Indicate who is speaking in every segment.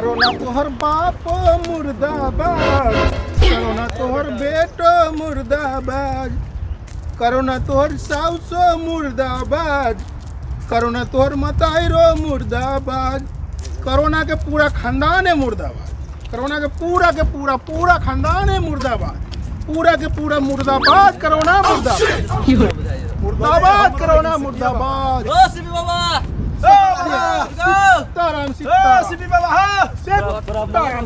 Speaker 1: Corona तोहर बाप मुर्दाबाद, करोना तोहर बेटो मुर्दाबाद, करोना तोहर साउसो मुर्दाबाद, करोना तोहर मताइरो मुर्दाबाद, करोना के पूरा खानदान है मुर्दाबाद, करोना के पूरा के पूरा पूरा खानदान है मुर्दाबाद, पूरा के पूरा मुर्दाबाद, करोना मुर्दाबाद, मुर्दाबाद, करोना मुर्दाबाद।
Speaker 2: ओ सीपी बाबा,
Speaker 1: सीताराम सीताराम
Speaker 3: सीपी बाबा, हाँ
Speaker 1: सीताराम सीताराम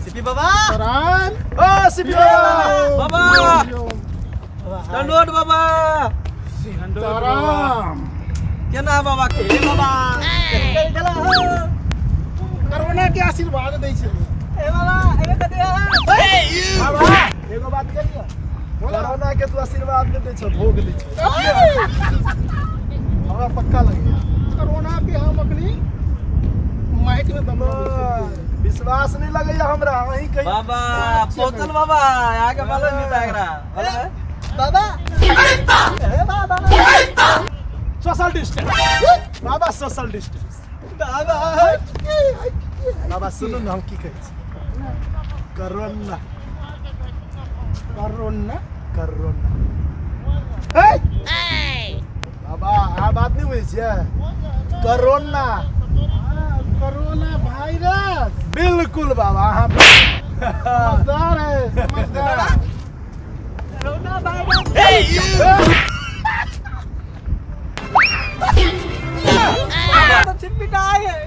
Speaker 2: सीपी बाबा,
Speaker 1: सीताराम।
Speaker 3: ओ सीपी बाबा,
Speaker 2: बाबा दंडोट बाबा,
Speaker 1: सीताराम।
Speaker 2: केना बाबा के बाबा
Speaker 1: करोना के आशीर्वाद दै छलै।
Speaker 2: ए बाबा, एबे कते
Speaker 3: बाबा एगो बात कहियो, कोरोना के तू आशीर्वाद नहीं दै छौ, भोग दै छौ, हमरा पक्का लगैया।
Speaker 1: कोरोना के हम अखनी माइक में दम
Speaker 3: विश्वास नहीं लगैया हमरा, अहीं कहीं
Speaker 2: बाबा पहुंचल बाबा, यहाँ के मालूम नहीं था एकरा
Speaker 3: बाबा, ए बाबा सोशल डिस्टेंस बाबा, सोशल डिस्टेंस बाबा। बाबा सुनू ने, हम की कहै छी, कोरोना
Speaker 1: कोरोना
Speaker 3: कोरोना बाबा, अहाँ बात नहीं बुझै छियै, कोरोना
Speaker 1: कोरोना वायरस।
Speaker 3: बिल्कुल बाबा, अहाँ
Speaker 1: समझदार है, समझदार।
Speaker 2: Corona virus.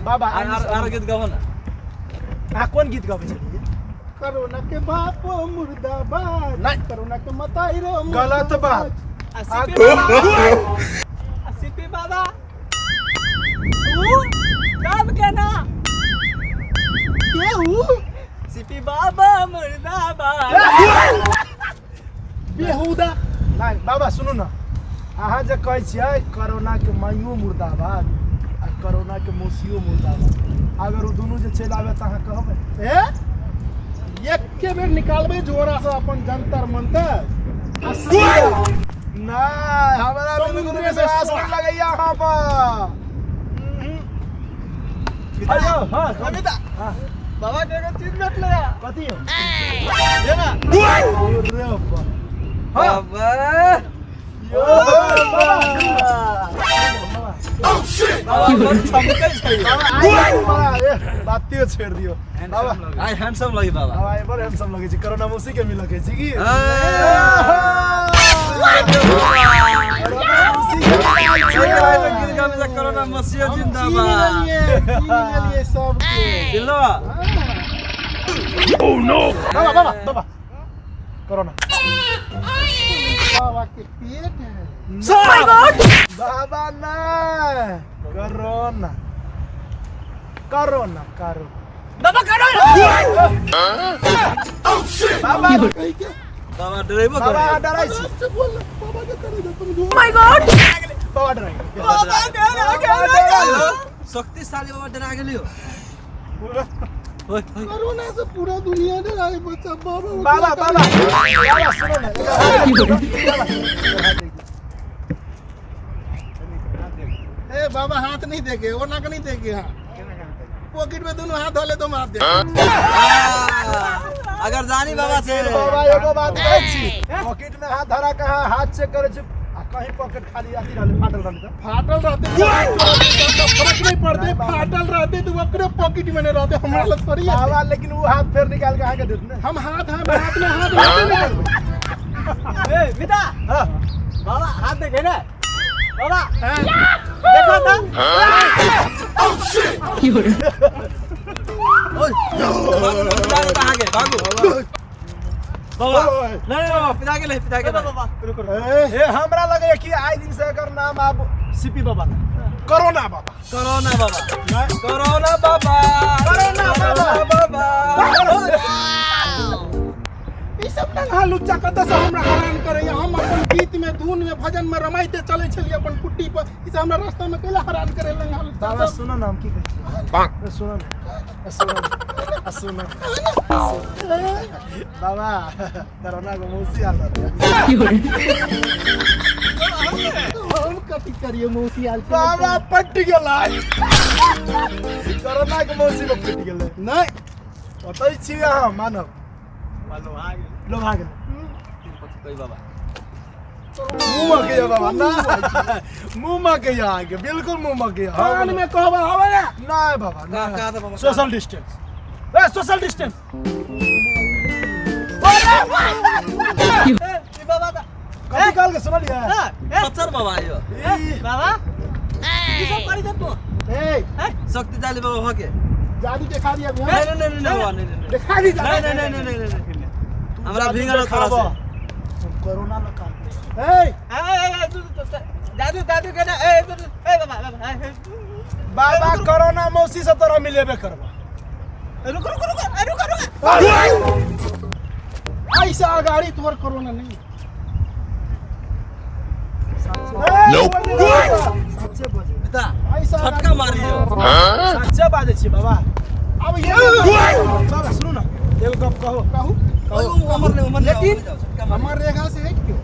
Speaker 3: बाबा
Speaker 2: आर गीत गाबो ना।
Speaker 3: अहाँ कोन गीत गबै छलियै?
Speaker 1: कोरोना के बाप मुर्दाबाद,
Speaker 3: नहीं।
Speaker 1: कोरोना के मताइरो
Speaker 3: गलत बात।
Speaker 2: सीपी बाबा, ऊ काम केना
Speaker 1: के ऊ
Speaker 2: सीपी बाबा मुर्दाबाद
Speaker 1: बेहुदा।
Speaker 3: नहीं बाबा सुनू ना, अहाँ जे कहै छियै कोरोना के माइयो मुर्दाबाद आ कोरोना के मौसियो मुर्दाबाद, अगर ओ दुनू जे चलि आबे तऽ अहाँ कहबै?
Speaker 1: ए एके बेर निकालबै जोरा से अपन जंतर मंतर।
Speaker 3: नहीं, हमरा बिल्कुल
Speaker 1: समुद्र से
Speaker 3: विश्वास नहीं लगैया अहाँ पर। अयो हाँ
Speaker 2: अमिता
Speaker 3: हाँ
Speaker 2: बाबा के एगो चीज भेटलै
Speaker 3: कथी हो?
Speaker 2: ये ना।
Speaker 3: अरे बा। हाँ।
Speaker 2: बाबा
Speaker 3: यो बाबा।
Speaker 2: बाबा बड़ चमकै छै।
Speaker 3: बाबा, ए, बाते छोड़ि दियौ बाबा।
Speaker 2: आइ हैंडसम लगी बाबा।
Speaker 3: बाबा बड़ हैंडसम लगै छै, कोरोना मौसी के मिलऽ कहै छी की?
Speaker 2: कोरोना मसीह
Speaker 1: हम चीन
Speaker 2: जिंदाबाद।
Speaker 1: लेलिए, चीन लेलिए सबके।
Speaker 2: चिल्लो।
Speaker 3: बाबा बाबा बाबा कोरोना
Speaker 1: बाबा के पेट है।
Speaker 3: बाबा नहीं, कोरोना कोरोना कोरोना
Speaker 2: बाबा करो।
Speaker 3: बाबा
Speaker 1: कही के
Speaker 2: बाबा डराइबो
Speaker 3: बाबा
Speaker 2: करे।
Speaker 3: डराइ छी।
Speaker 1: से बोल बाबा के करे दे तुम जो।
Speaker 3: बाबा डराइ।
Speaker 2: बाबा डरा गेलियो, शक्तिशाली बाबा डरा गेलियो। ओए ओए।
Speaker 1: कोरोना से पूरा दुनिया डराए बच्चा बाबा।
Speaker 3: बाबा बाबा बाबा सुनो ना,
Speaker 1: ए बाबा हाथ नहीं देके, वो नाक नहीं देके, हाँ पॉकेट में दोनों हाथ धोले तो हाथ दे।
Speaker 2: अगर जानी बाबा से।
Speaker 3: बाबा एगो बात कहै छी, पॉकेट में हाथ धरा के अहाँ हाथ चेक करै छी आ कहीं पॉकेट खाली अथी रहलै, फाटल रहलै तऽ?
Speaker 1: फाटल रहते तो फर्क नहीं पड़ते, फाटल रहते तो अपने पॉकेट में नहीं रहते, हमारा लग थोड़ी है।
Speaker 3: बाबा लेकिन वो हाथ फेर निकाल के अहाँके देत ने।
Speaker 1: हम हाथ हम हाथ में हाथ रहते नहीं।
Speaker 2: ए मिता
Speaker 3: हाँ
Speaker 2: बाबा हाथ देखे ना बाबा, देखो तो। ओए भागो भागो भागो बाबा, नहीं नहीं बाबा पिता के ले, पिता के बाबा।
Speaker 3: ए हमरा लगैया कि आइ दिन से एकर नाम आब सीपी बाबा ना, कोरोना बाबा।
Speaker 2: कोरोना बाबा, कोरोना बाबा,
Speaker 3: कोरोना बाबा।
Speaker 2: बाबा।
Speaker 1: ई सब नन्हा लुच्चा कतऽ से हमरा हरान करैया? हम अपन गीत में धुन में भजन में रमाइते चलै छलियै अपन कुट्टी पर, ई सब हमरा रास्ता में कैला हरान करे नन्हा लुच्चा
Speaker 3: बाबा
Speaker 1: सब?
Speaker 3: सुनो ना, हम की कहै छी, सुनो ना, सुनो ना, सुनो बाबा, कोरोना के मौसी आल रहलै।
Speaker 1: हम कथी करिए मौसी आयल छलै।
Speaker 3: बाबा पट गेलै। कोरोना के मौसी में पट गेलै।
Speaker 1: नहीं।
Speaker 3: ओतै छी अहाँ मानव। लोभा गेल।
Speaker 2: कही बाबा।
Speaker 3: मुँह में के बाबा ना, मुँह में के अहाँके बिल्कुल मुँह में के।
Speaker 1: कान में कहबा हवे ना।
Speaker 3: नहीं बाबा।
Speaker 2: का का दे बाबा?
Speaker 3: सोशल डिस्टेंस, ए सोशल डिस्टेंस।
Speaker 2: ए बाबा दा।
Speaker 3: कथी कहल के सुनलियै?
Speaker 2: खच्चर बाबा यो।
Speaker 3: ई,
Speaker 2: बाबा की सब करी दे तू?
Speaker 1: ए
Speaker 2: शक्ति जाली बाबा भके।
Speaker 1: जादू देखा दिया अभी।
Speaker 2: नहीं नहीं नहीं नहीं बाबा, नहीं नहीं
Speaker 1: देखा दी जादू।
Speaker 2: नहीं नहीं नहीं नहीं नहीं नहीं, हमरा भींगल तोरा से।
Speaker 3: कोरोना न का।
Speaker 1: ए
Speaker 2: दादू दादू के ना। ए ए बाबा बाबा,
Speaker 3: बाबा कोरोना मौसी से तोरा मिलेबे करबा।
Speaker 2: रुक रुक रुक रुक रुक।
Speaker 1: ऐसा अगाड़ी तोहर कोरोना नहीं।
Speaker 3: सच्चे बजे।
Speaker 2: बेटा
Speaker 1: ऐसा
Speaker 2: झटका मारियो।
Speaker 3: सच्चे बाजै छी बाबा।
Speaker 1: अब ये
Speaker 3: बाबा सुनू ना, एगो गप कहू।
Speaker 1: कहू।
Speaker 2: ओए उमर ने उमर ने।
Speaker 1: लेकिन
Speaker 2: झटका मारियो।
Speaker 1: हमर रेखा से हट क्यों?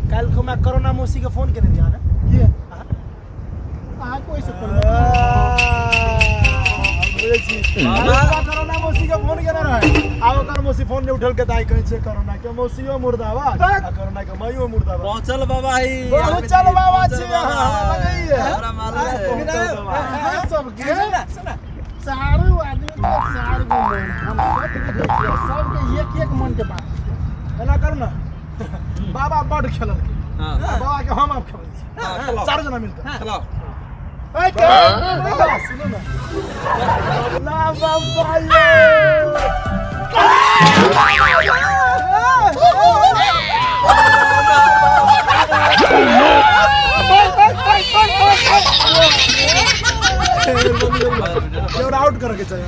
Speaker 3: काल्हि को मैं कोरोना मौसी के फोन केने रहियै ने।
Speaker 1: ये अहाँ कोई से करू?
Speaker 3: बुझै छी बाबा, कोरोना मौसी के फोन केने रहै आ ओकर मौसी फोन नहि उठेलकै, तऽ आइ कहै छै कोरोना के मौसियो मुर्दाबाद आ कोरोना के माइयो मुर्दाबाद।
Speaker 2: पहुंचल बाबा ही।
Speaker 3: पहुंचल बाबा छी अहाँ, लगैये।
Speaker 2: हमरा मालूम है।
Speaker 3: पहुंचल बाबा।
Speaker 1: अहाँ सबके चारू आदमी के चार गो मन, हम सब बुझै छियै, सबके एक एक मन के बात।
Speaker 3: एना करू ने बाबा, बड खेललकै।
Speaker 2: हां।
Speaker 3: बाबा के हम आब खेलै छी।
Speaker 2: हां, खेलाओ।
Speaker 3: चारू जना मिलके
Speaker 2: खेलाओ।
Speaker 1: ए के
Speaker 3: बाबा सुनू ने ना बाबा ये। आउट करके चाहिए।